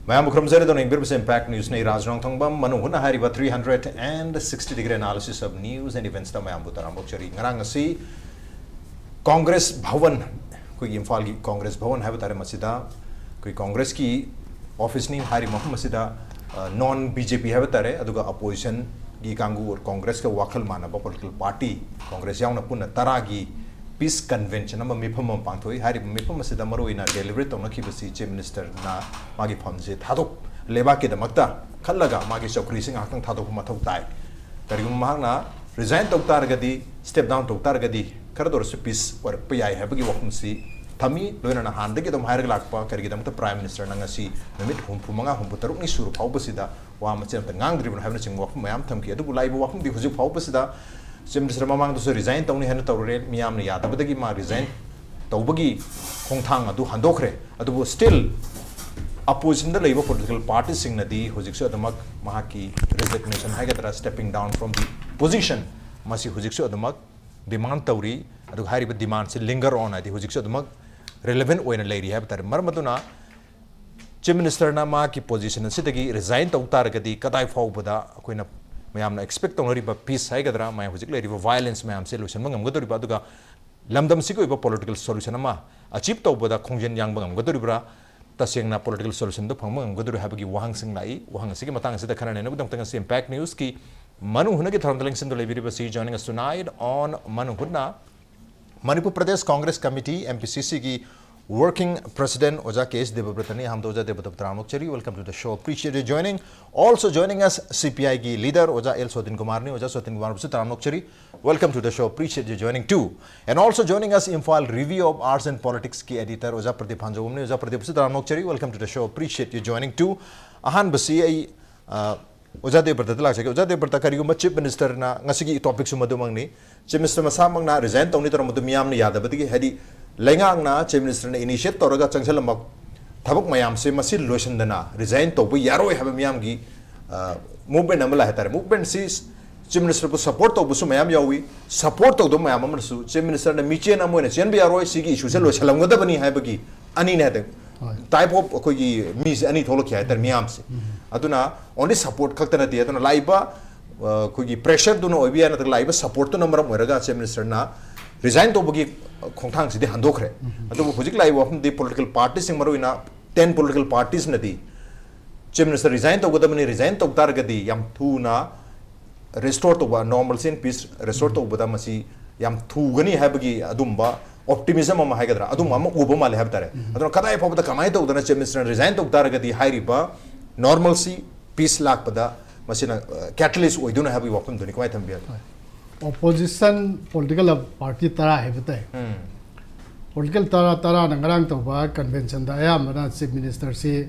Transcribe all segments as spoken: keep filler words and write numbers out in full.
ꯃꯌꯥꯝꯕꯨ ꯈꯨꯔꯨꯝꯖꯔꯤ꯫ ꯑꯗꯨꯅ ꯌꯦꯡꯕꯤꯔꯤꯕꯁꯤ Impact Newsꯅꯤ꯫ ꯔꯥꯖ ꯔꯣꯡꯊꯣꯡꯕꯝ, ꯃꯅꯨꯡ ꯍꯨꯠꯅ ꯍꯥꯏꯔꯤꯕ three hundred and sixty degree analysis of news and eventsꯇ ꯃꯌꯥꯝꯕꯨ ꯇꯔꯥꯝꯅ ꯑꯣꯛꯆꯔꯤ꯫ ꯉꯔꯥꯡ ꯑꯁꯤ ꯀꯣꯡꯒ꯭ꯔꯦꯁ ꯚꯋꯟ, ꯑꯩꯈꯣꯏꯒꯤ ꯏꯝꯐꯥꯜꯒꯤ ꯀꯣꯡꯒ꯭ꯔꯦꯁ ꯚꯋꯟ ꯍꯥꯏꯕ ꯇꯥꯔꯦ, ꯃꯁꯤꯗ ꯑꯩꯈꯣꯏ ꯀꯣꯡꯒ꯭ꯔꯦꯁꯀꯤ officeꯅꯤ ꯍꯥꯏꯔꯤꯕ ꯃꯐꯝ ꯑꯁꯤꯗ, ꯑ, non BJP ꯍꯥꯏꯕ ꯇꯥꯔꯦ, ꯑꯗꯨꯒ oppositionꯒꯤ ꯀꯥꯡꯕꯨ, ꯀꯣꯡꯒ꯭ꯔꯦꯁꯀ ꯋꯥꯈꯜ ꯃꯥꯟꯅꯕ political party, ꯀꯣꯡꯒ꯭ꯔꯦꯁ ꯌꯥꯎꯅ ꯄꯨꯟꯅ ꯇꯔꯥꯒꯤ peace convention ꯑꯃ ꯃꯤꯐꯝ ꯑꯃ ꯄꯥꯡꯊꯣꯛꯏ꯫ ꯍꯥꯏꯔꯤꯕ ꯃꯤꯐꯝ ꯑꯁꯤꯗ ꯃꯔꯨꯑꯣꯏꯅ deliberate ꯇꯧꯅꯈꯤꯕꯁꯤ Chief Ministerꯅ ꯃꯥꯒꯤ ꯐꯝꯁꯦ ꯊꯥꯗꯣꯛ-, ꯂꯩꯕꯥꯛꯀꯤꯗꯃꯛꯇ ꯈꯜꯂꯒ ꯃꯥꯒꯤ ꯆꯧꯀ꯭ꯔꯤꯁꯤ ꯉꯥꯏꯍꯥꯛꯇꯪ ꯊꯥꯗꯣꯛꯄ ꯃꯊꯧ ꯇꯥꯏ꯫ ꯀꯔꯤꯒꯨꯝꯕ ꯃꯍꯥꯛꯅ resign ꯇꯧ ꯇꯥꯔꯒꯗꯤ, step down ꯇꯧ ꯇꯥꯔꯒꯗꯤ, ꯈꯔꯗ ꯑꯣꯏꯔꯁꯨ peace ꯑꯣꯏꯔꯛꯄ ꯌꯥꯏ ꯍꯥꯏꯕꯒꯤ ꯋꯥꯐꯝꯁꯤ ꯊꯝꯃꯤ꯫ ꯂꯣꯏꯅꯅ ꯍꯥꯟꯅꯗꯒꯤ ꯑꯗꯨꯝ ꯍꯥꯏꯔꯒ ꯂꯥꯛꯄ, ꯀꯔꯤꯒꯤꯗꯃꯛꯇ Prime Ministerꯅ ꯉꯁꯤ ꯅꯨꯃꯤꯠ ꯍꯨꯝꯐꯨ ꯃꯉꯥ, ꯍꯨꯝꯐꯨ ꯇꯔꯨꯛꯅꯤ ꯁꯨꯔ ꯐꯥꯎꯕꯁꯤꯗ ꯋꯥ ꯃꯆꯦꯠ ꯑꯃꯠꯇ ꯉꯥꯡꯗ꯭ꯔꯤꯕꯅꯣ ꯍꯥꯏꯕꯅꯆꯤꯡꯕ ꯋꯥꯐꯝ ꯃꯌꯥꯝ ꯊꯝꯈꯤ꯫ ꯑꯗꯨꯕꯨ ꯂꯥꯛꯏꯕ ꯋꯥꯐꯝꯗꯤ ꯍꯧꯖꯤꯛ ꯐꯥꯎꯕꯁꯤꯗ Chief Minister ꯃꯃꯥꯡꯗꯁꯨ resign ꯇꯧꯅꯤ ꯍꯥꯏꯅ ꯇꯧꯔꯨꯔꯦ, ꯃꯤꯌꯥꯝꯅ ꯌꯥꯗꯕꯗꯒꯤ ꯃꯥ resign ꯇꯧꯕꯒꯤ ꯈꯣꯡꯊꯥꯡ ꯑꯗꯨ ꯍꯟꯗꯣꯛꯈ꯭ꯔꯦ꯫ ꯑꯗꯨꯕꯨ still oppositionꯗ ꯂꯩꯕ political partyꯁꯤꯡꯅꯗꯤ ꯍꯧꯖꯤꯛꯁꯨ ꯑꯗꯨꯃꯛ ꯃꯍꯥꯛꯀꯤ resignation ꯍꯥꯏꯒꯗ꯭ꯔꯥ, stepping down from the position, ꯃꯁꯤ ꯍꯧꯖꯤꯛꯁꯨ ꯑꯗꯨꯃꯛ demand ꯇꯧꯔꯤ꯫ ꯑꯗꯨꯒ ꯍꯥꯏꯔꯤꯕ demandꯁꯤ linger on, ꯍꯥꯏꯗꯤ ꯍꯧꯖꯤꯛꯁꯨ ꯑꯗꯨꯃꯛ relevant ꯑꯣꯏꯅ ꯂꯩꯔꯤ ꯍꯥꯏꯕ ꯇꯥꯔꯦ꯫ ꯃꯔꯝ ꯑꯗꯨꯅ Chief Ministerꯅ ꯃꯍꯥꯛꯀꯤ position ꯑꯁꯤꯗꯒꯤ resign ꯇꯧ ꯇꯥꯔꯒꯗꯤ ꯀꯗꯥꯏ ꯐꯥꯎꯕꯗ ꯑꯩꯈꯣꯏꯅ ꯃꯌꯥꯝꯅ expect ꯇꯧꯅꯔꯤꯕ peace ꯍꯥꯏꯒꯗ꯭ꯔꯥ, ꯃꯌꯥꯝ ꯍꯧꯖꯤꯛ ꯂꯩꯔꯤꯕ violenceꯁꯦ ꯃꯌꯥꯝꯁꯦ ꯂꯣꯏꯁꯤꯟꯕ ꯉꯝꯒꯗꯧꯔꯤꯕ, ꯑꯗꯨꯒ ꯂꯝꯗꯝꯁꯤꯒꯤ ꯑꯣꯏꯕ political solution ꯑꯃ achieve ꯇꯧꯕꯗ ꯈꯣꯡꯖꯦꯜ ꯌꯥꯡꯕ ꯉꯝꯒꯗꯧꯔꯤꯕ꯭ꯔꯥ? ꯇꯁꯦꯡꯅ political solutionꯗꯨ ꯐꯪꯕ ꯉꯝꯒꯗꯧꯔꯤꯕ꯭ꯔꯥ ꯍꯥꯏꯕꯒꯤ ꯋꯥꯍꯪꯁꯤꯡ ꯂꯥꯛꯏ꯫ ꯋꯥꯍꯪ ꯑꯁꯤꯒꯤ ꯃꯇꯥꯡ ꯑꯁꯤꯗ ꯈꯟꯅ ꯅꯩꯅꯕꯒꯤꯗꯃꯛꯇ ꯉꯁꯤ Impact Newsꯀꯤ ꯃꯅꯨꯡ ꯍꯨꯠꯅꯒꯤ ꯊꯧꯔꯝꯗ ꯂꯦꯡꯁꯤꯟꯗꯨꯅ ꯂꯩꯕꯤꯔꯤꯕꯁꯤ, joining us tonight on ꯃꯅꯨꯡ ꯍꯨꯠꯅ, Manipur Pradesh Congress Committee, MPCCꯒꯤ Working President ꯑꯣꯖꯥ ꯀꯦ ꯑꯦꯁ ꯗꯦꯕꯕ꯭ꯔꯇꯅꯤ꯫ ꯑꯍꯥꯟꯕꯗ ꯑꯣꯖꯥ ꯗꯦꯕꯕ꯭ꯔꯇ ꯇꯔꯥꯝꯅ ꯑꯣꯛꯆꯔꯤ, welcome to the show, appreciate your joining. Also joining us CPIꯒꯤ leader ꯑꯣꯖꯥ ꯑꯦꯜ ꯁꯣꯗꯤꯟ ꯀꯨꯃꯥꯔꯅꯤ꯫ ꯑꯣꯖꯥ ꯁꯣꯗꯤꯟ ꯀꯨꯃꯥꯔꯕꯨꯁꯨ ꯇꯔꯥꯝꯅ ꯑꯣꯛꯆꯔꯤ, welcome to the show, appreciate your joining too. And also joining us, Imphal Review of Arts and Politicsꯀꯤ editor ꯑꯣꯖꯥ ꯄ꯭ꯔꯗꯤꯞ ꯍꯥꯟꯖꯧꯕꯝꯅꯤ꯫ ꯑꯣꯖꯥ ꯄ꯭ꯔꯗꯤꯞꯁꯨ ꯇꯔꯥꯝꯅ ꯑꯣꯛꯆꯔꯤ, welcome to the show, appreciate your joining too. ꯑꯍꯥꯟꯕꯁꯤ ꯑꯩ, ꯑ, ꯑꯣꯖꯥ ꯗꯦꯕꯕ꯭ꯔꯇꯗ ꯂꯥꯛꯆꯒꯦ꯫ ꯑꯣꯖꯥ ꯗꯦꯕꯕ꯭ꯔꯇ, ꯀꯔꯤꯒꯨꯝꯕ Chief Ministerꯅ, ꯉꯁꯤꯒꯤ topicꯁꯨ ꯃꯗꯨꯃꯛꯅꯤ, Chief Minister ꯃꯁꯥꯃꯛꯅ resign ꯇꯧꯅꯤ ꯇꯧꯔꯝꯕꯗꯨ ꯃꯤꯌꯥꯝꯅ ꯌꯥꯗꯕꯗꯒꯤ, ꯍꯥꯏꯗꯤ ꯂꯩꯉꯥꯛꯅ Chief Ministerꯅ initiate ꯇꯧꯔꯒ ꯆꯪꯁꯤꯜꯂꯝꯕ ꯊꯕꯛ ꯃꯌꯥꯝꯁꯦ ꯃꯁꯤ ꯂꯣꯏꯁꯤꯟꯗꯅ resign ꯇꯧꯕ ꯌꯥꯔꯣꯏ ꯍꯥꯏꯕ ꯃꯤꯌꯥꯝꯒꯤ, ꯑ, movement ꯑꯃ ꯂꯥꯛꯑꯦ ꯍꯥꯏꯇꯥꯔꯦ꯫ Movementꯁꯤ Chief Ministerꯕꯨ support ꯇꯧꯕꯁꯨ ꯃꯌꯥꯝ ꯌꯥꯎꯏ, support ꯇꯧꯗꯕ ꯃꯌꯥꯝ ꯑꯃꯅꯁꯨ Chief Ministerꯅ ꯃꯤꯆꯦꯟ ꯑꯃ ꯑꯣꯏꯅ ꯆꯦꯟꯕ ꯌꯥꯔꯣꯏ, ꯁꯤꯒꯤ issueꯁꯦ ꯂꯣꯏꯁꯤꯜꯂꯝꯒꯗꯕꯅꯤ ꯍꯥꯏꯕꯒꯤ ꯑꯅꯤꯅꯦ ꯍꯥꯏꯇꯥꯔꯦ꯫ ꯍꯣꯏ꯫ ꯇꯥꯏꯞ ꯑꯣꯐ ꯑꯩꯈꯣꯏꯒꯤ ꯃꯤꯁꯦ ꯑꯅꯤ ꯊꯣꯛꯂꯛꯈꯤ ꯍꯥꯏꯇꯥꯔꯦ ꯃꯤꯌꯥꯝꯁꯦ꯫ ꯑꯗꯨꯅ ꯑꯣꯟꯂꯤ ꯁꯞꯄꯣꯔꯠ ꯈꯛꯇ ꯅꯠꯇꯦ, ꯑꯗꯨꯅ ꯂꯥꯛꯏꯕ ꯑ, ꯑꯩꯈꯣꯏꯒꯤ ꯄ꯭ꯔꯦꯁꯔꯗꯨꯅ ꯑꯣꯏꯕ ꯌꯥꯏ, ꯅꯠꯇ꯭ꯔꯒ ꯂꯥꯛꯏꯕ ꯁꯞꯄꯣꯔꯠꯇꯨꯅ ꯃꯔꯝ ꯑꯣꯏꯔꯒ ꯆꯤꯐ ꯃꯤꯅꯤꯁꯇꯔꯅ ꯔꯤꯖꯥꯏꯟ ꯇꯧꯕꯒꯤ ꯈꯣꯡꯊꯥꯡꯁꯤꯗꯤ ꯍꯟꯗꯣꯛꯈ꯭ꯔꯦ꯫ ꯑꯗꯨꯕꯨ ꯍꯧꯖꯤꯛ ꯂꯥꯛꯏꯕ ꯋꯥꯐꯝꯗꯤ ꯄꯣꯂꯤꯇꯤꯀꯦꯜ ꯄꯥꯔꯇꯤꯁꯤꯡ, ꯃꯔꯨꯑꯣꯏꯅ ꯇꯦꯟ ꯄꯣꯂꯤꯇꯤꯀꯦꯜ ꯄꯥꯔꯇꯤꯁꯅꯗꯤ ꯆꯤꯐ ꯃꯤꯅꯤꯁꯇꯔ ꯔꯤꯖꯥꯏꯟ ꯇꯧꯒꯗꯕꯅꯤ, ꯔꯤꯖꯥꯏꯟ ꯇꯧ ꯇꯥꯔꯒꯗꯤ ꯌꯥꯝ ꯊꯨꯅ ꯔꯦꯁꯇꯣꯔ ꯇꯧꯕ, ꯅꯣꯔꯃꯦꯜꯁꯤ ꯑꯦꯟ ꯄꯤꯁ ꯔꯦꯁꯇꯣꯔ ꯇꯧꯕꯗ ꯃꯁꯤ ꯌꯥꯝ ꯊꯨꯒꯅꯤ ꯍꯥꯏꯕꯒꯤ ꯑꯗꯨꯝꯕ ꯑꯣꯞꯇꯤꯃꯤꯖꯝ ꯑꯃ ꯍꯥꯏꯒꯗ꯭ꯔꯥ, ꯑꯗꯨꯝꯕ ꯑꯃ ꯎꯕ ꯃꯥꯜꯂꯦ ꯍꯥꯏꯕ ꯇꯥꯔꯦ꯫ ꯑꯗꯨꯅ ꯀꯗꯥꯏ ꯐꯥꯎꯕꯗ ꯀꯃꯥꯏꯅ ꯇꯧꯗꯅ ꯆꯤꯐ ꯃꯤꯅꯤꯁꯇꯔꯅ ꯔꯤꯖꯥꯏꯟ ꯇꯧ ꯇꯥꯔꯒꯗꯤ ꯍꯥꯏꯔꯤꯕ ꯅꯣꯔꯃꯦꯜꯁꯤ, ꯄꯤꯁ ꯂꯥꯛꯄꯗ ꯃꯁꯤꯅ ꯀꯦꯇꯂꯤꯁ ꯑꯣꯏꯗꯣꯏꯅꯣ ꯍꯥꯏꯕꯒꯤ ꯋꯥꯐꯝꯗꯨꯅꯤ꯫ ꯀꯃꯥꯏꯅ ꯊꯝꯕꯤꯒꯅꯤ? ꯑꯣꯄꯣꯖꯤꯁꯟ ꯄꯣꯂꯤꯇꯤꯀꯦꯜ ꯄꯥꯔꯇꯤ ꯇꯔꯥ ꯍꯥꯏꯕ ꯇꯥꯏ꯫ ꯎꯝ꯫ ꯄꯣꯂꯤꯇꯤꯀꯦꯜ ꯇꯔꯥ, ꯇꯔꯥꯅ ꯉꯔꯥꯡ ꯇꯧꯕ ꯀꯟꯚꯦꯟꯁꯟꯗ ꯑꯌꯥꯝꯕꯅ ꯆꯤꯐ ꯃꯤꯅꯤꯁꯇꯔꯁꯤ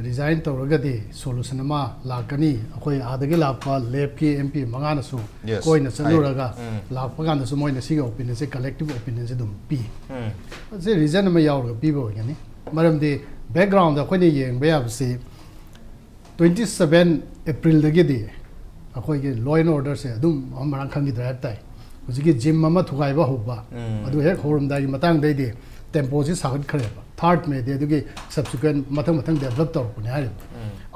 ꯔꯤꯖꯥꯏꯟ ꯇꯧꯔꯒꯗꯤ ꯁꯣꯂꯨꯁꯟ ꯑꯃ ꯂꯥꯛꯀꯅꯤ, ꯑꯩꯈꯣꯏ ꯑꯥꯗꯒꯤ ꯂꯥꯛꯄ ꯂꯦꯞꯀꯤ ꯑꯦꯝ ꯄꯤ ꯃꯉꯥꯅꯁꯨ Yes. ꯀꯣꯏꯅ ꯆꯠꯂꯨꯔꯒ ꯎꯝ꯫ ꯂꯥꯛꯄ ꯀꯥꯟꯗꯁꯨ ꯃꯣꯏꯅ ꯁꯤꯒꯤ ꯑꯣꯄꯤꯅꯤꯌꯟꯁꯦ, ꯀꯂꯦꯛꯇꯤꯚ ꯑꯣꯄꯤꯅꯤꯌꯟꯁꯦ ꯑꯗꯨꯝ ꯄꯤ꯫ ꯎꯝ꯫ ꯁꯤ ꯔꯤꯖꯟ ꯑꯃ ꯌꯥꯎꯔꯒ ꯄꯤꯕ ꯑꯣꯏꯒꯅꯤ꯫ ꯃꯔꯝꯗꯤ ꯕꯦꯛꯒ꯭ꯔꯥꯎꯟꯗ ꯑꯩꯈꯣꯏꯅ ꯌꯦꯡꯕ ꯌꯥꯕꯁꯤ, ꯇ꯭ꯋꯦꯟꯇꯤ ꯁꯕꯦꯟ ꯑꯦꯄ꯭ꯔꯤꯜꯗꯒꯤꯗꯤ ꯑꯩꯈꯣꯏꯒꯤ ꯂꯣ ꯑꯦꯟ ꯑꯣꯔꯗꯔꯁꯦ ꯑꯗꯨꯝ ꯃꯔꯥꯡ ꯈꯪꯈꯤꯗ꯭ꯔꯦ ꯍꯥꯏꯕ ꯇꯥꯏ꯫ ꯍꯧꯖꯤꯛꯀꯤ ꯖꯤꯝ ꯑꯃ ꯊꯨꯒꯥꯏꯕ ꯍꯧꯕ, ꯎꯝ꯫ ꯑꯗꯨ ꯍꯦꯛ ꯍꯧꯔꯝꯗꯥꯏꯒꯤ ꯃꯇꯥꯡꯗꯩꯗꯤ ꯇꯦꯝꯄꯣꯁꯤ ꯁꯥꯒꯠꯈ꯭ꯔꯦꯕ꯫ ꯊꯥꯔꯠ ꯃꯦꯗꯤ ꯑꯗꯨꯒꯤ ꯁꯕꯁꯤꯀ꯭ꯋꯦꯟ ꯃꯊꯪ ꯃꯊꯪ ꯗꯦꯕꯂꯞ ꯇꯧꯔꯛꯄꯅꯦ ꯍꯥꯏꯔꯤꯕ꯫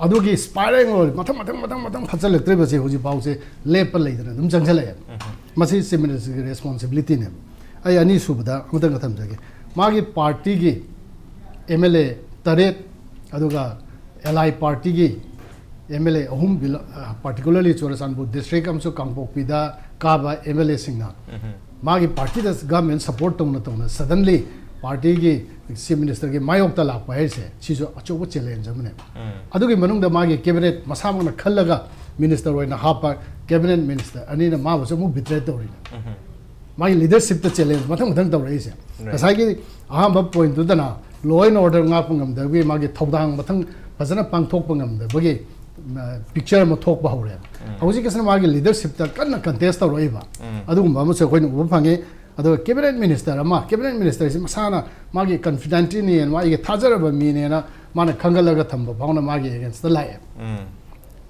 ꯑꯗꯨꯒꯤ ꯁ꯭ꯄꯥꯏꯔꯦꯜ ꯑꯣꯏ ꯃꯊꯪ ꯃꯊꯪ ꯃꯊꯪ ꯃꯊꯪ ꯐꯠꯆꯜꯂꯛꯇ꯭ꯔꯤꯕꯁꯦ ꯍꯧꯖꯤꯛ ꯐꯥꯎꯁꯦ ꯂꯦꯞꯄ ꯂꯩꯗꯅ ꯑꯗꯨꯝ ꯆꯪꯁꯤꯜꯂꯛꯑꯦꯕ꯫ ꯃꯁꯤ ꯆꯤꯐ ꯃꯤꯅꯤꯁꯇꯔꯒꯤ ꯔꯦꯁꯄꯣꯟꯁꯤꯕꯤꯂꯤꯇꯤꯅꯦꯕ꯫ ꯑꯩ ꯑꯅꯤꯁꯨꯕꯗ ꯑꯃꯇꯪꯒ ꯊꯝꯖꯒꯦ꯫ ꯃꯥꯒꯤ ꯄꯥꯔꯇꯤꯒꯤ ꯑꯦꯝ ꯑꯦꯜ ꯑꯦ ꯇꯔꯦꯠ, ꯑꯗꯨꯒ ꯑꯦꯂꯥꯏ ꯄꯥꯔꯇꯤꯒꯤ ꯑꯦꯝ ꯑꯦꯜ ꯑꯦ ꯑꯍꯨꯝ, ꯄꯥꯔꯇꯤꯀꯨꯂꯔꯂꯤ ꯆꯨꯔꯆꯥꯟꯄꯨꯔ ꯗꯤꯁꯇ꯭ꯔꯤꯛ ꯑꯃꯁꯨꯡ ꯀꯥꯡꯄꯣꯛꯄꯤꯗ ꯀꯥꯕ ꯑꯦꯝ ꯑꯦꯜ ꯑꯦꯁꯤꯡꯅ ꯃꯥꯒꯤ ꯄꯥꯔꯇꯤꯗ ꯒꯚꯔꯟꯃꯦꯟ ꯁꯄꯣꯔꯠ ꯇꯧꯅ ꯇꯧꯅ ꯁꯗꯟꯂꯤ ꯄꯥꯔꯇꯤꯒꯤ ꯆꯤꯐ ꯃꯤꯅꯤꯁꯇꯔꯒꯤ ꯃꯥꯌꯣꯛꯇ ꯂꯥꯛꯄ ꯍꯥꯏꯁꯦ, ꯁꯤꯁꯨ ꯑꯆꯧꯕ ꯆꯦꯂꯦꯟꯖ ꯑꯃꯅꯦꯕ꯫ ꯑꯗꯨꯒꯤ ꯃꯅꯨꯡꯗ ꯃꯥꯒꯤ ꯀꯦꯕꯤꯅꯦꯠ ꯃꯁꯥꯃꯛꯅ ꯈꯜꯂꯒ ꯃꯤꯅꯤꯁꯇꯔ ꯑꯣꯏꯅ ꯍꯥꯞꯄ ꯀꯦꯕꯤꯅꯦꯠ ꯃꯤꯅꯤꯁꯇꯔ ꯑꯅꯤꯅ ꯃꯥꯕꯨꯁꯨ ꯑꯃꯨꯛ ꯕꯤꯇ꯭ꯔꯦ ꯇꯧꯔꯤꯅꯦ꯫ ꯃꯥꯒꯤ ꯂꯤꯗꯔꯁꯤꯞꯇ ꯆꯦꯂꯦꯟꯖ ꯃꯊꯪ ꯃꯊꯪ ꯇꯧꯔꯛꯏꯁꯦ꯫ Right. ꯉꯁꯥꯏꯒꯤ ꯑꯍꯥꯟꯕ ꯄꯣꯏꯟꯠꯇꯨꯗꯅ ꯂꯣ ꯑꯦꯟ ꯑꯣꯔꯗꯔ ꯉꯥꯛꯄ ꯉꯝꯗꯕꯒꯤ ꯃꯥꯒꯤ ꯊꯧꯗꯥꯡ ꯃꯊꯪ ꯐꯖꯅ ꯄꯥꯡꯊꯣꯛꯄ ꯉꯝꯗꯕꯒꯤ ꯄꯤꯛꯆꯔ ꯑꯃ ꯊꯣꯛꯄ ꯍꯧꯔꯦꯕ꯫ ꯍꯧꯖꯤꯛꯀꯤꯁꯤꯅ ꯃꯥꯒꯤ ꯂꯤꯗꯔꯁꯤꯞꯇ ꯀꯟꯅ ꯀꯟꯇꯦꯁ ꯇꯧꯔꯛꯏꯕ꯫ ꯑꯗꯨꯒꯨꯝꯕ ꯑꯃꯁꯨ ꯑꯩꯈꯣꯏꯅ ꯎꯕ ꯐꯪꯉꯤ꯫ ꯑꯗꯨꯒ ꯀꯦꯕꯤꯅꯦꯠ ꯃꯤꯅꯤꯁꯇꯔ ꯑꯃ, ꯀꯦꯕꯤꯅꯦꯠ ꯃꯤꯅꯤꯁꯇꯔꯁꯤ ꯃꯁꯥꯅ ꯃꯥꯒꯤ ꯀꯟꯐꯤꯗꯦꯟꯇꯤꯅꯦꯅ, ꯃꯥꯒꯤ ꯊꯥꯖꯔꯕ ꯃꯤꯅꯦꯅ ꯃꯥꯅ ꯈꯪꯒꯠꯂꯒ ꯊꯝꯕ ꯐꯥꯎꯅ ꯃꯥꯒꯤ ꯑꯦꯒꯦꯟꯁꯇ ꯂꯥꯛꯑꯦ꯫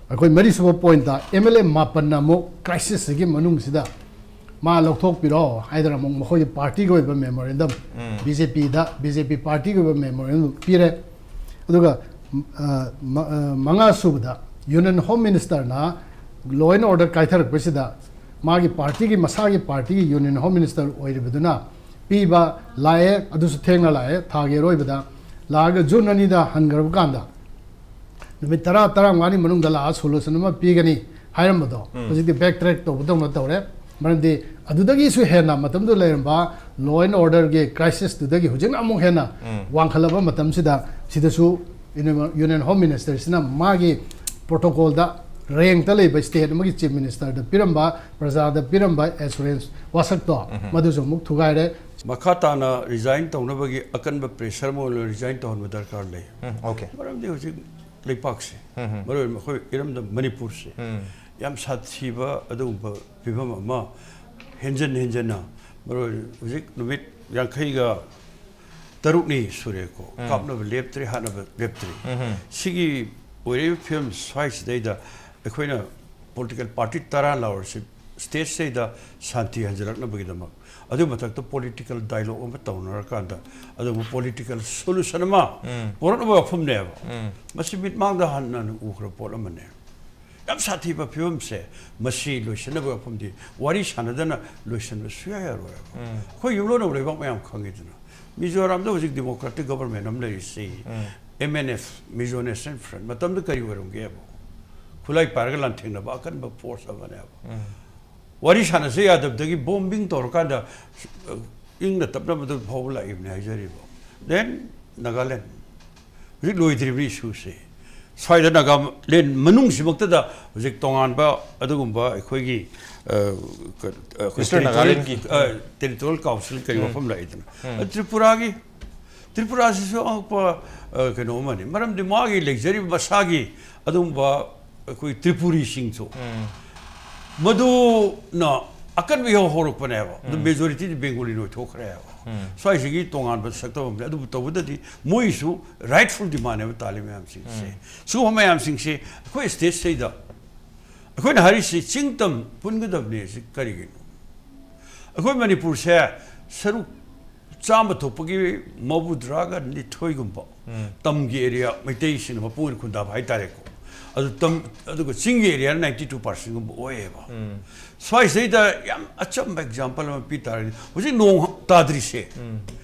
ꯑꯩꯈꯣꯏ ꯃꯔꯤꯁꯨꯕ ꯄꯣꯏꯟꯠꯇ ꯑꯦꯝ ꯑꯦꯜ ꯑꯦ ꯃꯥꯄꯟꯅ ꯑꯃꯨꯛ ꯀ꯭ꯔꯥꯏꯁꯤꯁꯁꯤꯒꯤ ꯃꯅꯨꯡꯁꯤꯗ ꯃꯥ ꯂꯧꯊꯣꯛꯄꯤꯔꯣ ꯍꯥꯏꯗꯅ ꯑꯃꯨꯛ ꯃꯈꯣꯏꯒꯤ ꯄꯥꯔꯇꯤꯒꯤ ꯑꯣꯏꯕ ꯃꯦꯃꯣꯔꯦꯟꯗꯝ, ꯎꯝ꯫ ꯕꯤ ꯖꯦ ꯄꯤꯗ, ꯕꯤ ꯖꯦ ꯄꯤ ꯄꯥꯔꯇꯤꯒꯤ ꯑꯣꯏꯕ ꯃꯦꯃꯣꯔꯦꯟꯗꯝ ꯄꯤꯔꯦ꯫ ꯑꯗꯨꯒ, ꯑ, ꯃ-, ꯑ, ꯃꯉꯥ ꯁꯨꯕꯗ ꯌꯨꯅꯤꯌꯟ ꯍꯣꯝ ꯃꯤꯅꯤꯁꯇꯔꯅ ꯂꯣ ꯑꯦꯟ ꯑꯣꯔꯗꯔ ꯀꯥꯏꯊꯔꯛꯄꯁꯤꯗ ꯃꯥꯒꯤ ꯄꯥꯔꯇꯤꯒꯤ, ꯃꯁꯥꯒꯤ ꯄꯥꯔꯇꯤꯒꯤ ꯌꯨꯅꯤꯌꯟ ꯍꯣꯝ ꯃꯤꯅꯤꯁꯇꯔ ꯑꯣꯏꯔꯤꯕꯗꯨꯅ ꯄꯤꯕ ꯂꯥꯛꯑꯦ, ꯑꯗꯨꯁꯨ ꯊꯦꯡꯅ ꯂꯥꯛꯑꯦ, ꯊꯥꯒꯤ ꯑꯔꯣꯏꯕꯗ ꯂꯥꯛꯑꯒ ꯖꯨꯟ ꯑꯅꯤꯗ ꯍꯟꯈ꯭ꯔꯕ ꯀꯥꯟꯗ ꯅꯨꯃꯤꯠ ꯇꯔꯥ, ꯇꯔꯥꯃꯉꯥꯅꯤ ꯃꯅꯨꯡꯗ ꯂꯥꯛꯑ ꯁꯣꯂꯨꯁꯟ ꯑꯃ ꯄꯤꯒꯅꯤ ꯍꯥꯏꯔꯝꯕꯗꯣ, ꯎꯝ꯫ ꯍꯧꯖꯤꯛꯇꯤ ꯕꯦꯛ ꯇ꯭ꯔꯦꯛ ꯇꯧꯕꯗꯧꯅ ꯇꯧꯔꯦ꯫ ꯃꯔꯝꯗꯤ ꯑꯗꯨꯗꯒꯤꯁꯨ ꯍꯦꯟꯅ ꯃꯇꯝꯗꯨꯗ ꯂꯩꯔꯝꯕ ꯂꯣ ꯑꯦꯟ ꯑꯣꯔꯗꯔꯒꯤ ꯀ꯭ꯔꯥꯏꯁꯤꯁꯇꯨꯗꯒꯤ ꯍꯧꯖꯤꯛꯅ ꯑꯃꯨꯛ ꯍꯦꯟꯅ ꯎꯝ꯫ ꯋꯥꯡꯈꯠꯂꯕ ꯃꯇꯝꯁꯤꯗ, ꯁꯤꯗꯁꯨ ꯌꯨꯅꯤꯌꯟ ꯍꯣꯝ ꯃꯤꯅꯤꯁꯇꯔꯁꯤꯅ ꯃꯥꯒꯤ ꯄ꯭ꯔꯣꯇꯣꯀꯣꯜꯗ ꯔꯦꯡꯇ ꯂꯩꯕ ꯁ꯭ꯇꯦꯠ ꯑꯃꯒꯤ ꯆꯤꯐ ꯃꯤꯅꯤꯁꯇꯔꯗ ꯄꯤꯔꯝꯕ, ꯄ꯭ꯔꯖꯥꯗ ꯄꯤꯔꯝꯕ ꯑꯦꯁꯨꯔꯦꯟꯁ ꯋꯥꯁꯛꯇꯣ, ꯎꯝ꯫ ꯃꯗꯨꯁꯨ ꯑꯃꯨꯛ ꯊꯨꯒꯥꯏꯔꯦ꯫ ꯃꯈꯥ ꯇꯥꯅ ꯔꯤꯖꯥꯏꯟ ꯇꯧꯅꯕꯒꯤ ꯑꯀꯟꯕ ꯄ꯭ꯔꯦꯁꯔ ꯑꯃ ꯑꯣꯏꯅ ꯔꯤꯖꯥꯏꯟ ꯇꯧꯍꯟꯕ ꯗꯔꯀꯥꯔ ꯂꯩ꯫ ꯎꯝ, okay꯫ ꯃꯔꯝꯗꯤ ꯍꯧꯖꯤꯛ ꯂꯩꯄꯥꯛꯁꯦ, ꯎꯝ, ꯎꯝ꯫ ꯃꯔꯨꯑꯣꯏꯅ ꯑꯩꯈꯣꯏ ꯏꯔꯝꯗꯝ ꯃꯅꯤꯄꯨꯔꯁꯦ, ꯎꯝ꯫ ꯌꯥꯝ ꯁꯥꯊꯤꯕ ꯑꯗꯨꯒꯨꯝꯕ ꯐꯤꯕꯝ ꯑꯃ ꯍꯦꯟꯖꯟ ꯍꯦꯟꯖꯟꯅ, ꯃꯔꯨꯑꯣꯏꯅ ꯍꯧꯖꯤꯛ ꯅꯨꯃꯤꯠ ꯌꯥꯡꯈꯩꯒ ꯇꯔꯨꯛꯅꯤ ꯁꯨꯔꯦꯀꯣ, ꯎꯝ꯫ ꯀꯥꯞꯅꯕ ꯂꯦꯞꯇ꯭ꯔꯤ, ꯍꯥꯠꯅꯕ ꯂꯦꯞꯇ꯭ꯔꯤ꯫ ꯎꯝ, ꯎꯝ꯫ ꯁꯤꯒꯤ ꯑꯣꯏꯔꯤꯕ ꯐꯤꯕꯝ ꯁ꯭ꯋꯥꯏꯁꯤꯗꯩꯗ ꯑꯩꯈꯣꯏꯅ ꯄꯣꯂꯤꯇꯤꯀꯦꯜ ꯄꯥꯔꯇꯤ ꯇꯔꯥ ꯂꯥꯎꯔꯁꯤ, ꯁ꯭ꯇꯦꯠꯁꯤꯗꯩꯗ ꯁꯥꯟꯇꯤ ꯍꯟꯖꯤꯜꯂꯛꯅꯕꯒꯤꯗꯃꯛ, ꯑꯗꯨ ꯃꯊꯛꯇ ꯄꯣꯂꯤꯇꯤꯀꯦꯜ ꯗꯥꯏꯂꯣꯒ ꯑꯃ ꯇꯧꯅꯔꯀꯥꯟꯗ, ꯑꯗꯨꯒꯨꯝꯕ ꯄꯣꯂꯤꯇꯤꯀꯦꯜ ꯁꯣꯂꯨꯁꯟ ꯑꯃ ꯎꯝ꯫ ꯄꯨꯔꯛꯅꯕ ꯋꯥꯐꯝꯅꯦꯕ꯫ ꯎꯝ꯫ ꯃꯁꯤ ꯃꯤꯠꯃꯥꯡꯗ ꯍꯥꯟꯅ ꯎꯈ꯭ꯔꯕ ꯄꯣꯠ ꯑꯃꯅꯦ꯫ ꯌꯥꯝ ꯁꯥꯊꯤꯕ ꯐꯤꯕꯝꯁꯦ, ꯃꯁꯤ ꯂꯣꯏꯁꯤꯟꯅꯕ ꯋꯥꯐꯝꯗꯤ ꯋꯥꯔꯤ ꯁꯥꯟꯅꯗꯅ ꯂꯣꯏꯁꯤꯟꯕ ꯁꯨꯌꯥ ꯌꯥꯔꯣꯏꯕ꯫ ꯎꯝ꯫ ꯑꯩꯈꯣꯏ ꯌꯨꯝꯂꯣꯟꯅꯕ ꯂꯩꯕꯥꯛ ꯃꯌꯥꯝ ꯈꯪꯉꯤꯗꯅ, ꯃꯤꯖꯣꯔꯥꯝꯗ ꯍꯧꯖꯤꯛ ꯗꯤꯃꯣꯀ꯭ꯔꯦꯇꯤꯛ ꯒꯕꯔꯃꯦꯟ ꯑꯃ ꯂꯩꯔꯤꯁꯤ, ꯎꯝ꯫ M N F, Mizo national front, ꯃꯇꯝꯗ ꯀꯔꯤ ꯑꯣꯏꯔꯝꯒꯦꯕ? ꯈꯨꯠꯂꯥꯏ ꯄꯥꯏꯔꯒ ꯂꯥꯟꯊꯦꯡꯅꯕ ꯑꯀꯟꯕ ꯐꯣꯔꯁ ꯑꯃꯅꯦꯕ꯫ ꯎꯝ꯫ ꯋꯥꯔꯤ ꯁꯥꯟꯅꯁꯦ ꯌꯥꯗꯕꯗꯒꯤ ꯕꯣꯝꯕꯤꯡ ꯇꯧꯔꯀꯥꯟꯗ, ꯑ, ꯏꯪꯅ ꯇꯞꯅꯕꯗ ꯐꯥꯎꯕ ꯂꯥꯛꯏꯕꯅꯦ ꯍꯥꯏꯖꯔꯤꯕ꯫ Then ꯅꯥꯒꯥꯂꯦꯟ꯫ ꯍꯧꯖꯤꯛ ꯂꯣꯏꯗ꯭ꯔꯤꯕꯅꯤ ꯏꯁꯨꯁꯦ꯫ ꯁ꯭ꯋꯥꯏꯗ ꯅꯥꯒꯥꯂꯦꯟ ꯃꯅꯨꯡꯁꯤꯃꯛꯇꯗ ꯍꯧꯖꯤꯛ ꯇꯣꯉꯥꯟꯕ ꯑꯗꯨꯒꯨꯝꯕ ꯑꯩꯈꯣꯏꯒꯤ, ꯑ, ꯀ-, ꯑ, ꯑꯩꯈꯣꯏ ꯏꯁꯇꯔꯟ ꯇꯦꯔꯤꯇꯣꯔꯤꯌꯦꯜ, ꯅꯥꯒꯥꯂꯦꯟꯒꯤ꯫ ꯑ, ꯇꯦꯔꯤꯇꯣꯔꯤꯌꯦꯜ ꯀꯥꯎꯟꯁꯤꯜ ꯀꯔꯤ ꯎꯝ꯫ ꯋꯥꯐꯝ ꯂꯥꯛꯏꯗꯅ꯫ ꯎꯝ꯫ ꯑ, ꯇ꯭ꯔꯤꯄꯨꯔꯥꯒꯤ, ꯇ꯭ꯔꯤꯄꯨꯔꯥꯁꯤꯁꯨ ꯑꯉꯛꯄ, ꯑ, ꯀꯩꯅꯣ ꯑꯃꯅꯤ꯫ ꯃꯔꯝꯗꯤ ꯃꯥꯒꯤ ꯂꯩꯖꯔꯤꯕ ꯃꯁꯥꯒꯤ ꯑꯗꯨꯒꯨꯝꯕ ꯑꯩꯈꯣꯏ ꯇ꯭ꯔꯤꯄꯨꯔꯤꯁꯤꯡꯁꯨ ꯎꯝ꯫ ꯃꯗꯨꯅ ꯑꯀꯟꯕ ꯏꯍꯧ ꯍꯧꯔꯛꯄꯅꯦꯕ꯫ ꯑꯗꯨ ꯎꯝ꯫ ꯃꯦꯖꯣꯔꯤꯇꯤꯗꯤ ꯕꯦꯡꯒꯣꯂꯤꯅ ꯑꯣꯏꯊꯣꯛꯈ꯭ꯔꯦꯕ꯫ ꯎꯝ꯫ ꯁ꯭ꯋꯥꯏꯁꯤꯒꯤ ꯇꯣꯉꯥꯟꯕ ꯁꯛꯇꯝ ꯑꯃꯅꯤ꯫ ꯑꯗꯨꯕꯨ ꯇꯧꯕꯗꯗꯤ ꯃꯣꯏꯁꯨ ꯔꯥꯏꯠꯐꯨꯜ ꯗꯤꯃꯥꯟꯅꯦꯕ ꯇꯥꯜꯂꯤ ꯃꯌꯥꯝꯁꯤꯡꯁꯦ꯫ ꯎꯝ꯫ ꯁꯤꯒꯨꯝꯕ ꯃꯌꯥꯝꯁꯤꯡꯁꯦ ꯑꯩꯈꯣꯏ ꯁ꯭ꯇꯦꯠꯁꯤꯗꯩꯗ ꯑꯩꯈꯣꯏꯅ ꯍꯥꯏꯔꯤꯁꯤ ꯆꯤꯡ ꯇꯝ ꯄꯨꯟꯒꯗꯕꯅꯤ꯫ ꯁꯤ ꯀꯔꯤꯒꯤꯅꯣ? ꯑꯩꯈꯣꯏ ꯃꯅꯤꯄꯨꯔꯁꯦ ꯁꯔꯨꯛ ꯆꯥꯝꯃ ꯊꯣꯛꯄꯒꯤ ꯃꯧꯗ꯭ꯔꯥꯒ ꯅꯤꯊꯣꯏꯒꯨꯝꯕ ꯇꯝꯒꯤ ꯑꯦꯔꯤꯌꯥ ꯃꯩꯇꯩꯁꯤꯡꯅ ꯃꯄꯨ ꯑꯣꯏꯅ ꯈꯨꯟꯗꯥꯕ ꯍꯥꯏꯇꯥꯔꯦꯀꯣ꯫ ꯑꯗꯨ ꯇꯝ ꯑꯗꯨꯒ ꯆꯤꯡꯒꯤ ꯑꯦꯔꯤꯌꯥꯅ ꯅꯥꯏꯟꯇꯤ ꯇꯨ ꯄꯥꯔꯁꯦꯟꯒꯨꯝꯕ ꯑꯣꯏꯌꯦꯕ꯫ ꯁ꯭ꯋꯥꯏꯁꯤꯗꯩꯗ ꯌꯥꯝ ꯑꯆꯝꯕ ꯑꯦꯛꯖꯥꯝꯄꯜ ꯑꯃ ꯄꯤ ꯇꯥꯔꯒꯗꯤ, ꯍꯧꯖꯤꯛ ꯅꯣꯡ ꯇꯥꯗ꯭ꯔꯤꯁꯦ,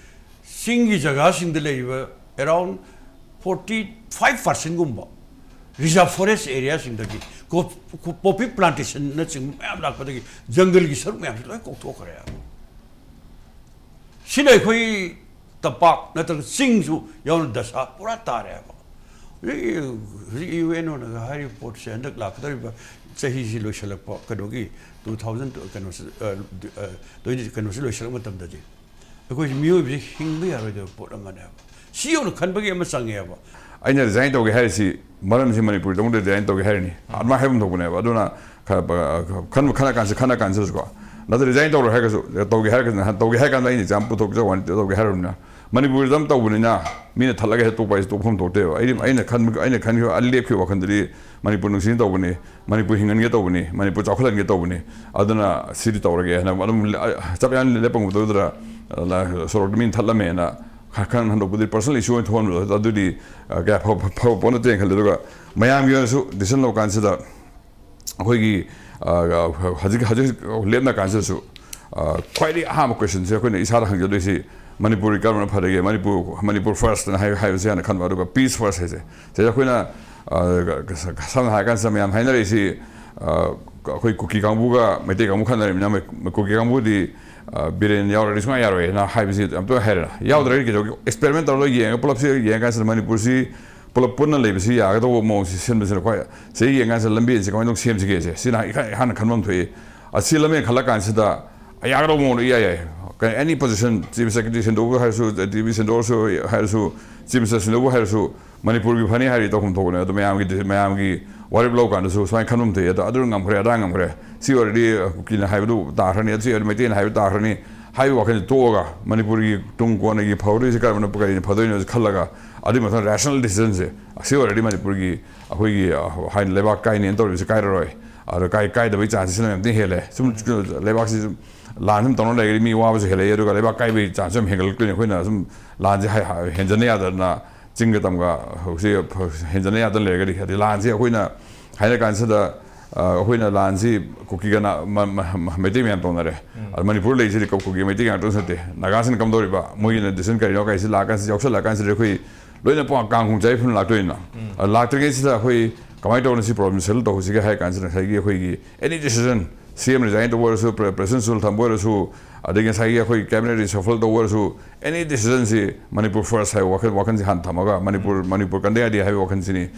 ꯆꯤꯡꯒꯤ ꯖꯒꯥꯁꯤꯡꯗ ꯂꯩꯔꯤꯕ ꯑꯦꯔꯥꯎꯟ ꯐꯣꯔꯇꯤ ꯐꯥꯏꯚ ꯄꯥꯔꯁꯦꯟꯒꯨꯝꯕ ꯔꯤꯖꯥꯔꯚ ꯐꯣꯔꯦꯁ ꯑꯦꯔꯤꯌꯥꯁꯤꯡꯗꯒꯤ ꯀꯣ- ꯀꯣ- ꯄꯣꯄꯤ ꯄ꯭ꯂꯥꯟꯇꯦꯁꯟꯅꯆꯤꯡꯕ ꯃꯌꯥꯝ ꯂꯥꯛꯄꯗꯒꯤ ꯖꯪꯒꯜꯒꯤ ꯁꯔꯨꯛ ꯃꯌꯥꯝꯁꯤ ꯂꯣꯏ ꯀꯣꯛꯊꯣꯛꯈ꯭ꯔꯦ꯫ ꯁꯤꯅ ꯑꯩꯈꯣꯏ ꯇꯝꯄꯥꯛ ꯅꯠꯇ꯭ꯔꯒ ꯆꯤꯡꯁꯨ ꯌꯥꯎꯅ ꯗꯁꯥ ꯄꯨꯔꯥ ꯇꯥꯔꯦꯕ꯫ ꯍꯧꯖꯤꯛ ꯍꯧꯖꯤꯛ ꯌꯨ ꯑꯦꯟ ꯑꯣꯅꯒ ꯍꯥꯏꯔꯤꯕ ꯄꯣꯠꯁꯦ ꯍꯟꯗꯛ ꯂꯥꯛꯀꯗꯧꯔꯤꯕ ꯆꯍꯤꯁꯤ ꯂꯣꯏꯁꯤꯜꯂꯛꯄ, ꯀꯩꯅꯣꯒꯤ ꯇꯨ ꯊꯥꯎꯖꯟ ꯀꯩꯅꯣꯁꯤ, ꯑ, ꯑ, ꯇ꯭ꯋꯦꯟꯇꯤ ꯀꯩꯅꯣꯁꯤ ꯂꯣꯏꯁꯤꯜꯂꯛꯄ ꯃꯇꯝꯗꯗꯤ ꯑꯩꯈꯣꯏꯁꯤ ꯃꯤꯑꯣꯏꯕꯁꯤ ꯍꯤꯡꯕ ꯌꯥꯔꯣꯏꯗꯕ ꯄꯣꯠ ꯑꯃꯅꯦꯕ꯫ ꯁꯤ ꯌꯧꯅ ꯈꯟꯕꯒꯤ ꯑꯃ ꯆꯪꯉꯦꯕ꯫ ꯑꯩꯅ ꯔꯤꯖꯥꯏꯟ ꯇꯧꯒꯦ ꯍꯥꯏꯔꯤꯁꯤ ꯃꯔꯝꯁꯤ ꯃꯅꯤꯄꯨꯔꯒꯤꯗꯃꯛꯇ ꯔꯤꯖꯥꯏꯟ ꯇꯧꯒꯦ ꯍꯥꯏꯔꯤꯅꯤ꯫ ꯑꯗꯨꯃꯥꯏꯅ ꯍꯥꯏꯐꯝ ꯊꯣꯛꯄꯅꯦꯕ꯫ ꯑꯗꯨꯅ ꯈ-, ꯈꯟꯕ, ꯈꯟꯅ ꯀꯥꯟꯁꯤ, ꯈꯟꯅ ꯀꯥꯟꯁꯤꯗꯁꯨꯀꯣ, ꯅꯠꯇ꯭ꯔ ꯔꯤꯖꯥꯏꯟ ꯇꯧꯔꯣꯏ ꯍꯥꯏꯔꯒꯁꯨ, ꯇꯧꯒꯦ ꯍꯥꯏꯔꯒꯁꯨ, ꯇꯧꯒꯦ ꯍꯥꯏꯔ ꯀꯥꯟꯗ ꯑꯩꯅ ꯑꯦꯛꯖꯥꯝ ꯄꯨꯊꯣꯛꯆꯕ ꯋꯥꯅꯤ, ꯇꯧꯒꯦ ꯍꯥꯏꯔꯕꯅꯤꯅ꯫ ꯃꯅꯤꯄꯨꯔꯗ ꯑꯗꯨꯝ ꯇꯧꯕꯅꯤꯅ ꯃꯤꯅ ꯊꯠꯂꯒ ꯍꯦꯛ ꯇꯣꯛꯄ ꯍꯥꯏꯁꯦ ꯇꯣꯛꯐꯝ ꯊꯣꯛꯇꯦꯕ꯫ ꯑꯩꯗꯤ, ꯑꯩꯅ ꯈꯟꯕ, ꯑꯩꯅ ꯈꯟꯈꯤꯕ, ꯑꯩ ꯂꯦꯞꯈꯤꯕ ꯋꯥꯈꯜꯗꯗꯤ ꯃꯅꯤꯄꯨꯔ ꯅꯨꯡꯁꯤꯅ ꯇꯧꯕꯅꯤ, ꯃꯅꯤꯄꯨꯔ ꯍꯤꯡꯍꯟꯒꯦ ꯇꯧꯕꯅꯤ, ꯃꯅꯤꯄꯨꯔ ꯆꯥꯎꯈꯠꯍꯟꯒꯦ ꯇꯧꯕꯅꯤ꯫ ꯑꯗꯨꯅ ꯁꯤꯗꯤ ꯇꯧꯔꯒꯦ ꯍꯥꯏꯅ ꯑꯗꯨꯝ ꯂꯦ-, ꯆꯞ ꯆꯥꯅ ꯂꯦꯞꯄ ꯉꯝꯗꯧꯗ꯭ꯔꯥ, ꯁꯣꯔꯣꯛꯇ ꯃꯤꯅ ꯊꯠꯂꯝꯃꯦꯅ ꯈ-, ꯈꯟ ꯍꯟꯗꯣꯛꯄꯗꯤ ꯄꯔꯁꯅꯦꯜ ꯏꯁꯨ ꯑꯣꯏꯅ ꯊꯣꯛꯍꯟꯕꯗꯣ ꯑꯗꯨꯗꯤ, ꯑ, ꯀꯌꯥ ꯐ-, ꯐ-, ꯐꯕ ꯄꯣꯠ ꯅꯠꯇꯦꯅ ꯈꯜꯂꯤ꯫ ꯑꯗꯨꯒ ꯃꯌꯥꯝꯒꯤ ꯑꯣꯏꯅꯁꯨ ꯗꯤꯁꯤꯖꯟ ꯂꯧꯀꯥꯟꯁꯤꯗ ꯑꯩꯈꯣꯏꯒꯤ, ꯑ, ꯍꯧꯖꯤꯛ, ꯍꯧꯖꯤꯛ ꯍꯧꯖꯤꯛ ꯂꯦꯞꯅ ꯀꯥꯟꯁꯤꯗꯁꯨ, ꯑ, ꯈ꯭ꯋꯥꯏꯗꯒꯤ ꯑꯍꯥꯟꯕ ꯀꯣꯏꯁꯟꯁꯦ ꯑꯩꯈꯣꯏꯅ ꯏꯁꯥꯗ ꯍꯪꯖꯗꯣꯏꯁꯤ, ꯃꯅꯤꯄꯨꯔꯒꯤ ꯀꯔꯝꯕꯅ ꯐꯔꯒꯦ? ꯃꯅꯤꯄꯨꯔ, ꯃꯅꯤꯄꯨꯔ ꯐꯥꯔꯁꯠꯅ ꯍꯥꯏ-, ꯍꯥꯏꯕꯁꯦ ꯍꯥꯟꯅ ꯈꯟꯕ꯫ ꯑꯗꯨꯒ ꯄꯤꯁ ꯐꯥꯔꯁꯠ ꯍꯥꯏꯁꯦ, ꯁꯤꯗ ꯑꯩꯈꯣꯏꯅ, ꯑ, ꯁꯝꯅ ꯍꯥꯏꯔ ꯀꯥꯟꯁꯤꯗ ꯃꯌꯥꯝ ꯍꯥꯏꯅꯔꯛꯏꯁꯤ, ꯑ, ꯑꯩꯈꯣꯏ ꯀꯨꯀꯤ ꯀꯥꯡꯕꯨꯒ ꯃꯩꯇꯩ ꯀꯥꯡꯕꯨ ꯈꯟꯅꯔꯤꯕꯅꯤꯅ, ꯃꯩ-, ꯀꯨꯀꯤ ꯀꯥꯡꯕꯨꯗꯤ, ꯑ, ꯕꯤꯔꯦꯟ ꯌꯥꯎꯔꯗꯤ ꯁꯨꯡꯌꯥ ꯌꯥꯔꯣꯏꯅ ꯍꯥꯏꯕꯁꯤ ꯑꯝꯇ ꯍꯥꯏꯔꯦꯅ꯫ ꯌꯥꯎꯗ꯭ꯔꯒꯗꯤ ꯀꯩꯗꯧꯒꯦ? ꯑꯦꯛꯁꯄꯦꯔꯤꯃꯦꯟ ꯇꯧꯔꯒ ꯌꯦꯡꯉꯒ, ꯄꯨꯂꯞꯁꯦ ꯌꯦꯡꯉ ꯀꯥꯟꯁꯤꯗ ꯃꯅꯤꯄꯨꯔꯁꯤ ꯄꯨꯂꯞ ꯄꯨꯟꯅ ꯂꯩꯕꯁꯤ ꯌꯥꯒꯗꯧꯕ ꯃꯑꯣꯡꯁꯤ ꯁꯤꯟꯕꯁꯤꯅ ꯈ꯭ꯋꯥꯏ, ꯁꯤꯗ ꯌꯦꯡꯉ ꯀꯥꯟꯁꯤꯗ ꯂꯝꯕꯤ ꯑꯁꯤ ꯀꯃꯥꯏꯅ ꯇꯧꯅ ꯁꯦꯝꯁꯤꯒꯦꯁꯦ, ꯁꯤꯅ ꯏꯍꯥꯟ ꯍꯥꯟꯅ ꯈꯟꯐꯝ ꯊꯣꯛꯏ꯫ ꯑꯁꯤ ꯂꯝꯕꯤ ꯈꯜꯂ ꯀꯥꯟꯁꯤꯗ ꯌꯥꯒꯗꯧꯕ ꯃꯑꯣꯡꯗ ꯏꯌꯥ ꯌꯥꯏ꯫ ꯀꯩ, ꯑꯦꯅꯤ ꯄꯣꯖꯤꯁꯟ, ꯆꯤꯐ ꯁꯦꯀ꯭ꯔꯦꯇꯔꯤ ꯁꯤꯟꯗꯣꯛꯄ ꯍꯥꯏꯔꯁꯨ, ꯗꯤ ꯄꯤ ꯁꯤꯟꯗꯣꯛꯑꯁꯨ ꯍꯥꯏꯔꯁꯨ, ꯆꯤꯐ ꯃꯤꯅꯤꯁꯇꯔ ꯁꯤꯟꯗꯣꯛꯄ ꯍꯥꯏꯔꯁꯨ, ꯃꯅꯤꯄꯨꯔꯒꯤ ꯐꯅꯤ ꯍꯥꯏꯔꯗꯤ ꯇꯧꯐꯝ ꯊꯣꯛꯄꯅꯦ꯫ ꯑꯗꯣ ꯃꯌꯥꯝꯒꯤ, ꯃꯌꯥꯝꯒꯤ ꯋꯥꯔꯦꯞ ꯂꯧ ꯀꯥꯟꯗꯁꯨ ꯁꯨꯃꯥꯏꯅ ꯈꯟꯐꯝ ꯊꯣꯛꯏ꯫ ꯑꯗꯣ ꯑꯗꯨ ꯉꯝꯈ꯭ꯔꯦ, ꯑꯗꯥ ꯉꯝꯈ꯭ꯔꯦ, ꯁꯤ ꯑꯣꯏꯔꯗꯤ ꯀꯨꯀꯤꯅ ꯍꯥꯏꯕꯗꯨ ꯇꯥꯈ꯭ꯔꯅꯤ, ꯁꯤ ꯑꯣꯏꯔꯗꯤ ꯃꯩꯇꯩꯅ ꯍꯥꯏꯕꯗꯨ ꯇꯥꯈ꯭ꯔꯅꯤ ꯍꯥꯏꯕꯒꯤ ꯋꯥꯈꯜꯁꯦ ꯇꯣꯛꯑꯒ, ꯃꯅꯤꯄꯨꯔꯒꯤ ꯇꯨꯡ ꯀꯣꯟꯅꯒꯤ ꯐꯒꯗꯣꯏꯁꯦ ꯀꯔꯝꯕꯅ, ꯀꯔꯤꯅ ꯐꯗꯣꯏꯅꯣ ꯈꯜꯂꯒ, ꯑꯗꯨꯒꯤ ꯃꯊꯪ ꯔꯦꯁꯅꯦꯜ ꯗꯤꯁꯤꯖꯟꯁꯦ, ꯑꯁꯤ ꯑꯣꯏꯔꯗꯤ ꯃꯅꯤꯄꯨꯔꯒꯤ, ꯑꯩꯈꯣꯏꯒꯤ, ꯑ, ꯍꯥꯏꯅ ꯂꯩꯕꯥꯛ ꯀꯥꯏꯅꯦꯅ ꯇꯧꯔꯤꯕꯁꯤ ꯀꯥꯏꯔꯔꯣꯏ꯫ ꯑꯗꯣ ꯀꯥꯏ ꯀꯥꯏꯗꯕꯩ ꯆꯥꯟꯁꯁꯤꯅ ꯌꯥꯝ ꯊꯤꯅ ꯍꯦꯜꯂꯦ꯫ ꯁꯨꯝ ꯂꯩꯕꯥꯛꯁꯤ ꯁꯨꯝ ꯂꯥꯟ ꯁꯨꯝ ꯇꯧꯅ ꯂꯩꯔꯗꯤ ꯃꯤ ꯋꯥꯕꯁꯨ ꯍꯦꯜꯂꯛꯑꯦ, ꯑꯗꯨꯒ ꯂꯩꯕꯥꯛ ꯀꯥꯏꯕꯒꯤ ꯆꯥꯟꯁꯁꯨ ꯌꯥꯝ ꯍꯦꯟꯒꯠꯂꯛꯇꯣꯏꯅꯤ꯫ ꯑꯩꯈꯣꯏꯅ ꯁꯨꯝ ꯂꯥꯟꯁꯦ ꯍꯥꯏ- ꯍꯥꯏ- ꯍꯦꯟꯖꯟꯅ ꯌꯥꯗꯗꯅ ꯆꯤꯡꯒ ꯇꯝꯒ ꯍꯧꯖꯤꯛ ꯍꯦꯟꯖꯟꯅ ꯌꯥꯗꯅ ꯂꯩꯔꯒꯗꯤ, ꯍꯥꯏꯗꯤ ꯂꯥꯟꯁꯤ ꯑꯩꯈꯣꯏꯅ ꯍꯥꯏꯅ ꯀꯥꯟꯁꯤꯗ, ꯑ, ꯑꯩꯈꯣꯏꯅ ꯂꯥꯟꯁꯤ ꯀꯨꯀꯤꯒ ꯅꯥ- ꯃ- ꯃ- ꯃ- ꯃꯩꯇꯩ ꯃꯌꯥꯝ ꯇꯧꯅꯔꯦ꯫ ꯑꯗꯣ ꯃꯅꯤꯄꯨꯔ ꯂꯩꯁꯤꯗꯤ ꯀꯨ- ꯀꯨꯀꯤ ꯃꯩꯇꯩ ꯉꯥꯛꯇꯁꯨ ꯅꯠꯇꯦ, ꯅꯥꯒꯥꯁꯤꯡ ꯀꯝꯗꯧꯔꯤꯕ, ꯃꯣꯏꯒꯤꯅ ꯗꯤꯁꯤꯖꯟ ꯀꯔꯤꯅꯣ ꯀꯥꯏꯁꯤ ꯂꯥꯛꯑꯀꯥꯟꯁꯤꯗ, ꯌꯥꯎꯁꯜꯂꯛꯑꯀꯥꯟꯁꯤꯗ ꯑꯩꯈꯣꯏ ꯂꯣꯏꯅ ꯄꯨꯡ ꯀꯥꯡ ꯈꯣꯡ ꯆꯥꯏ ꯐꯤꯕꯝ ꯂꯥꯛꯇꯣꯏꯅ꯫ ꯑꯗꯣ ꯂꯥꯛꯇ꯭ꯔꯤꯉꯩꯁꯤꯗ ꯑꯩꯈꯣꯏ ꯀꯃꯥꯏꯅ ꯇꯧꯅ ꯁꯤ ꯄ꯭ꯔꯣꯕ꯭ꯂꯦꯝ ꯁꯦꯇꯜ ꯇꯧꯍꯧꯁꯤꯒꯦ ꯍꯥꯏ ꯀꯥꯟꯁꯤꯗ ꯉꯁꯥꯏꯒꯤ ꯑꯩꯈꯣꯏꯒꯤ ꯑꯦꯅꯤ ꯗꯤꯁꯤꯖꯟ, ꯁꯤ ꯑꯦꯝ ꯔꯤꯖꯥꯏꯟ ꯇꯧꯕ ꯑꯣꯏꯔꯁꯨ, ꯄ꯭ꯔ- ꯄ꯭ꯔꯦꯁꯤꯗꯦꯟ ꯁꯨꯜ ꯊꯝꯕ ꯑꯣꯏꯔꯁꯨ, ꯑꯗꯒꯤ ꯉꯁꯥꯏꯒꯤ ꯑꯩꯈꯣꯏ ꯀꯦꯕꯤꯅꯦꯠ ꯔꯤꯁꯐꯜ ꯇꯧꯕ ꯑꯣꯏꯔꯁꯨ, ꯑꯦꯅꯤ ꯗꯤꯁꯤꯖꯟꯁꯤ ꯃꯅꯤꯄꯨꯔ ꯐꯥꯔꯁ ꯍꯥꯏꯕ ꯋꯥꯈꯜ ꯋꯥꯈꯜꯁꯤ ꯍꯥꯟꯅ ꯊꯝꯃꯒ ꯃꯅꯤꯄꯨꯔ ꯃꯅꯤꯄꯨꯔ ꯀꯟꯗ ꯌꯥꯗꯦ ꯍꯥꯏꯕ ꯋꯥꯈꯜꯁꯤꯅꯤ꯫